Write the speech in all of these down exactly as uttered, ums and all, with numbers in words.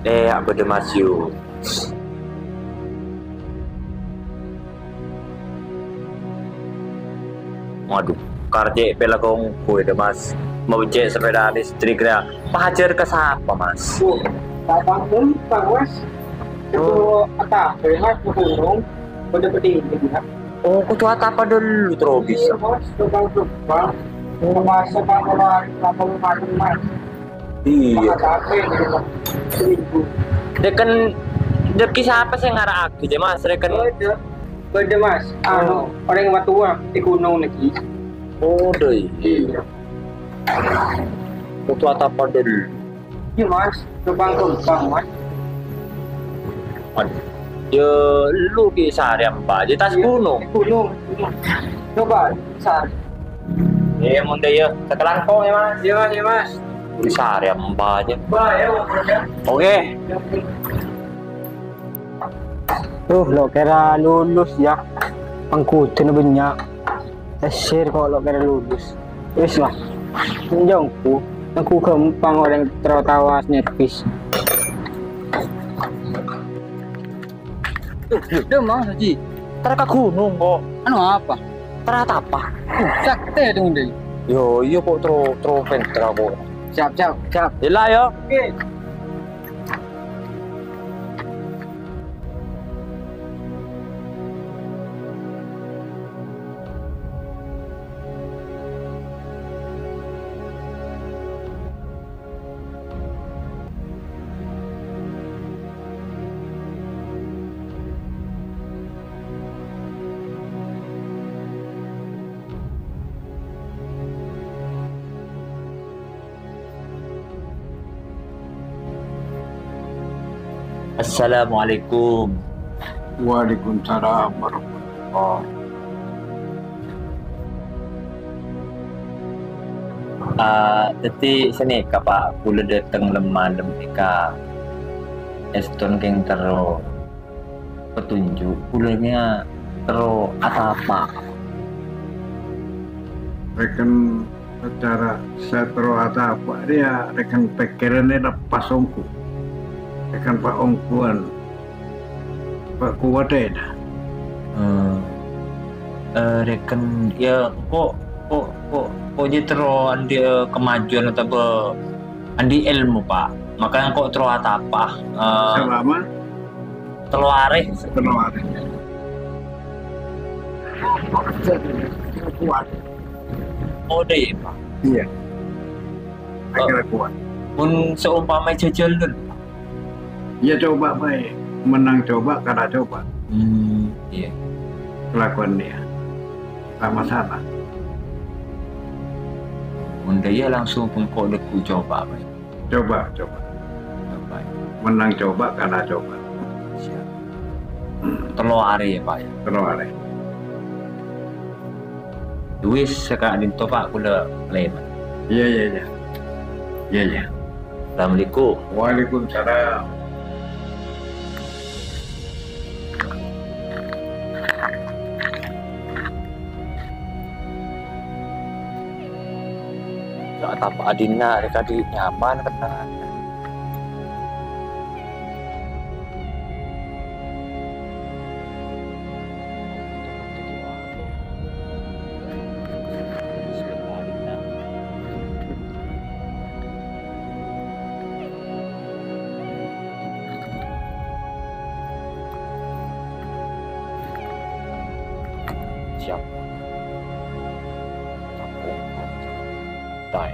Eh, abâ' dâ' Mas Yus. Waduh, karcè' pèlak ongghu dâ', Mas. Mau cè' sepeda listrik, ya. Pajhâr ka sapa, Mas? Oh, ta' tao, Mas. Oh. Itu atap, Mas, ke gunung. Pada pedih, ya. Oh, kodhu atapa dâllu, terro bisa. Iya, Mas, tukang tukang. Oh. Masa Pak, kalau hari, kalau hari, Mas. Iyâ. Rèken, rèken sapa sè ngara'aghi, Mas? Rèken. Bâdâ. Bâdâ, Mas. Anu, oh, orèng matua di gunung nèka. Oh, dâ' iyâ. Iyâ. Kodhu atapa dâllu. Iyâ, Mas. Gampang-gampang, Mas. Aduh. Yâ, lu ki sarè empa' di attas gunung. Gunung, gunung. Coba, sarè. Iyâ, mon dâ' iyâ. Sakalangkong, yâ, Mas. Iyâ, Mas, iyâ, Mas. Bisa rèya empa' jâ. Wah, ya, Mas, ya. Oke. Duh, lo' kèra lulus, ya. Pangkuduna bânnya'. Tèsèr ko' lo' kèra lulus. Wis, lah. Enjâ' engko'. Engko' ghâmpang orèng terro tao sèrvis. Duh, duh, duh, Mang Haji. Terro ka gunung, ko'. Anu apa? Terro atapa. Uh, saktè dong, Dè. Yo, iyâ, ko' terro, terro pènter ko'. Siap, siap, siap. Ella, yo. Oke. Assalamualaikum. Waalaikumsalam warahmatullah. Ah, dhâddhi sanèka, Pak, kaulâ dâteng lem-malem nèka. Èston kèng terro petunjuk, kaulâ nèka terro atapa. Rèken secara sè terro atapa rèya rèken pèkkèranna lepas ongghu. Rèken pa-, ongghuwân. Pa-, kowat è, nah. Eh, eh, rèken, ya, ko', ko', ko', ko' jâ terro andi', eh, kemajuan otabâ andi' èlmo, Pak. Maka engko' terro atapa, eh, Selama? Tello arè. Tello arè. Kuat. Oh, dâ' iyâ, Pak. Iyâ. Akhirnya kuat. Mon saompama jhâjhâlân, Pak. Iyâ, coba bhâi. Mennang coba, kala coba. Hmm, iyâ. Kelakuan dia. Ta' masalah. Mon dâ' iyâ langsung engko' lagghu' coba bhâi. Coba, coba. Coba. Mennang coba, kala coba. Siap. Tello arè ya, Pak, ya? Tello arè. Wis, saka'dinto, Pak, kaulâ lèbât. Iyâ, iyâ, iyâ. Iyâ, iyâ. Assalamualaikum. Waalaikumsalam. Ya, atapa adinna rè kadhi nyaman kennengnganna. Siap. Taè.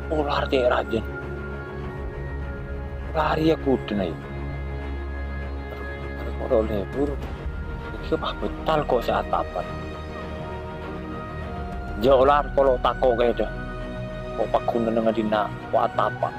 Olar tè' rajân. Larè ya kuduna ya. Aduh, aduh, kok lebur. Iki pas betal kok sè atapan. Ya olar kolo tako' kèdâ. Kok paghun neng adinna kok atapan.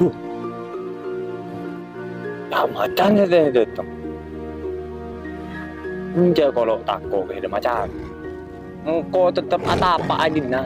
Duh. Lah, macan sè dâteng. Enjâ' kolo' tako' kè dâ' macan. Engko' tettep atapa' adinna.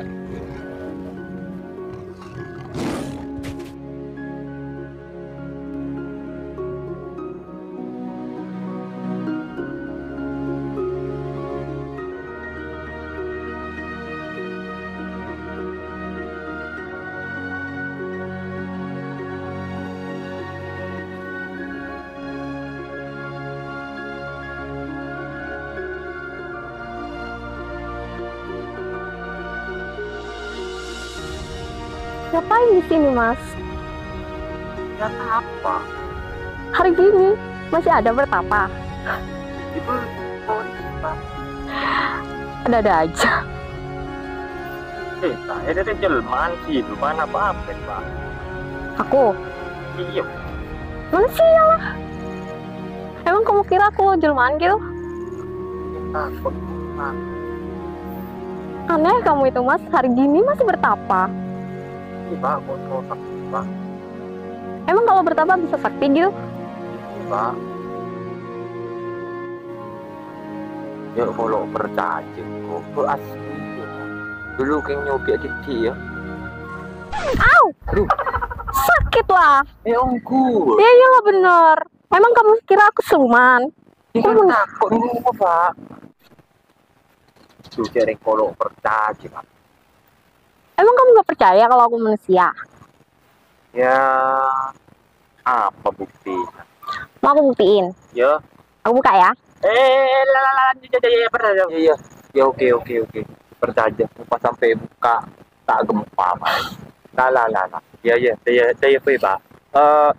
Ngapain di sini, Mas? Nggak apa. Hari gini masih ada bertapa? Itu, oh, itu, Pak. Ada-ada aja. Eh, saya dari jelmaan sih, bukan apa-apa, Pak. Aku? Iya. Manusia lah. Emang kamu kira aku jelmaan gitu? Takut, Pak. Aneh kamu itu, Mas. Hari gini masih bertapa. Iya, Pak. Kok, kok sakti, Pak? Emang kalau bertapa bisa sakti gitu? Iya, Pak. Ya, kalau percaya, kok, kok asli, ya. Dulu kan nyobi dikit, ya. Au! Aduh. Sakit lah. Eh, onggu. Ya iyalah bener. Emang kamu kira aku siluman? Ini kan Kamu takut ini, Pak. Tuh, cewek kalau percaya, Pak. Emang kamu nggak percaya kalau aku manusia? Ya, apa buktinya? Mau aku buktiin? Ya. Aku buka ya. Eh, la, la, la, ya, ya, ya, ya, pernah, ya. Iya, iya. Ya, oke, oke, oke. Percaya. Pas sampai buka, tak gempa, Mas. La, la, la, la. Ya, ya, ya, ya, ya, Pak. Eh,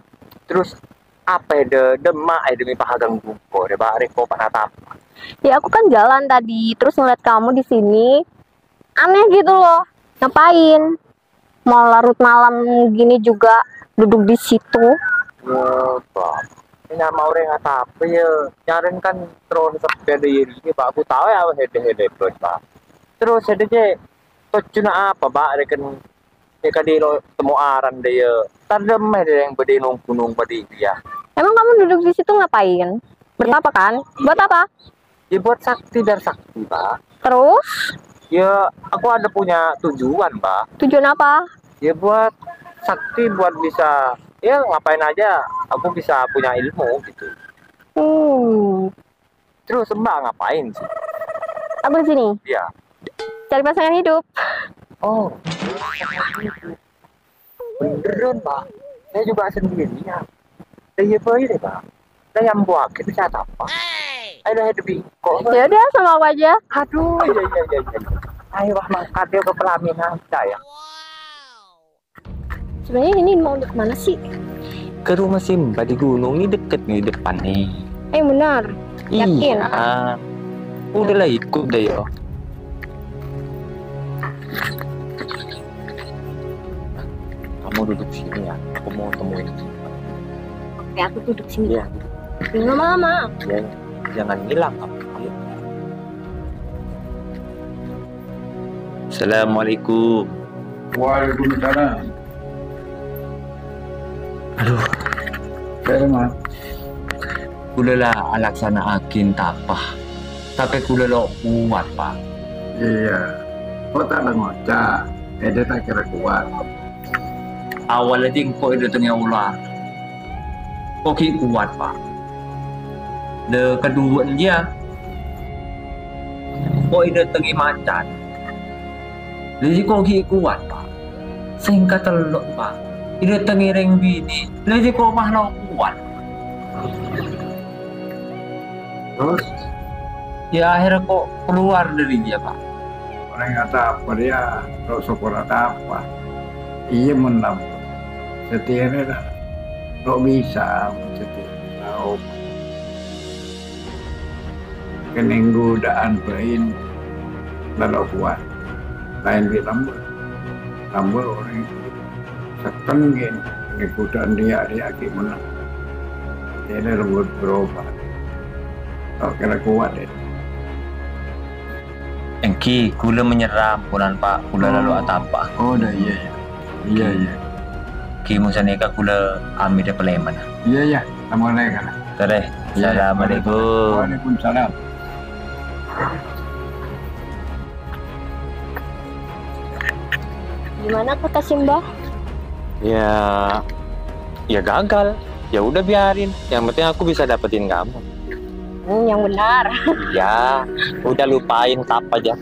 terus apa ya, de-, demak ya, demi paha ganggu kok, deh, Pak. Reko, Pak Natap. Ya, aku kan jalan tadi, terus ngeliat kamu di sini. Aneh gitu loh. Ngapain? Mau larut malam gini juga duduk di situ. Ya, Pak. Ini nama orang apa ya? Nyaren kan terus sepeda ini, Pak. Aku tahu ya, hede-hede, Pak. Terus hede je, tojjuna apa, Pak? Reken, ya, kadi lo temu aran deh, ya. Tadem deh yang bedi nung gunung bedi, ya. Emang kamu duduk di situ ngapain? Bertapa kan? Buat apa? Ya, buat sakti dan sakti, Pak. Terus? Ya, aku ada punya tujuan, Pak. Tujuan apa? Ya, buat sakti, buat bisa, ya, ngapain aja, aku bisa punya ilmu, gitu. Hmm. Terus, Mbak ngapain sih? Aku di sini. Iya. Cari pasangan hidup. Oh. Beneran, Pak. Saya juga sendirian. Lah, iya, Pak, ini, Pak. Lah, yang buat itu saya apa? Ayo, lah, hidup kok. Ya udah, sama aku aja. Aduh, iya, iya, iya, iya. Ayo, wah, mangkat ya ke pelaminan saya. Sebenarnya ini mau untuk mana sih? Ke rumah Simba di gunung, ini deket nih depan nih. Eh, benar. Yakin? Iya. Udahlah, ikut deh, yo. Kamu duduk sini ya, aku mau temuin. Oke, aku duduk sini. Iya. Jangan lama-lama. Ya, jangan ngilang kamu. Iya. Assalamualaikum. Waalaikumsalam. Aduh. Kaulâ la alaksana'aghi tapa, tapè kaulâ lo' kowat, Pak. Iyâ. Kok ta' la ngoca', èdhâ ta' kèra kowat. Awwâllâ engko' èdhâtengngè olar. Ko' ghi' kowat, Pak. Lè, kaduwâ'ân jiyâ, ko' èdhâtengngè macan. Lè, jiyâ ko' ghi' kowat, Pak. Sè katello', Pak, èdhâtengngè rèng binè'. Lè, jiyâ ko' pas lo' kowat. Terus? Ya, akhirnya ko' kalowar dâri jiyâ, Pak. Orèng atapa rèya, lo' sokor atapa. Iyâ, mon napa. Satèya rèya, lo' bisa, mon satèya. Tao. Kennèng godâ'ân bhâi, la lo' kowat. Laèn bi' lambâ'. Lambâ' orèng Sèttong ghi' nèko dâ' rèya-rèya ghi' mennang. Ènè rèngghu bâroba. Ta' kèra kowat, è. Èngghi, kaulâ menyerah, amponan, Pak. Kaulâ la lo' atapa. Oh, dâ' iyâ, iyâ. Iyâ, iyâ. Ghi mon sanèka kaulâ amèt è palèmana. Iyâ, iyâ. Assalamualaikum. Terè. Iyâ, assalamualaikum. Waalaikumsalam. Gimana kata Simba? Ya, ya gagal. Ya udah biarin. Yang penting aku bisa dapetin kamu. Hmm, yang benar. Ya, udah lupain Kap aja.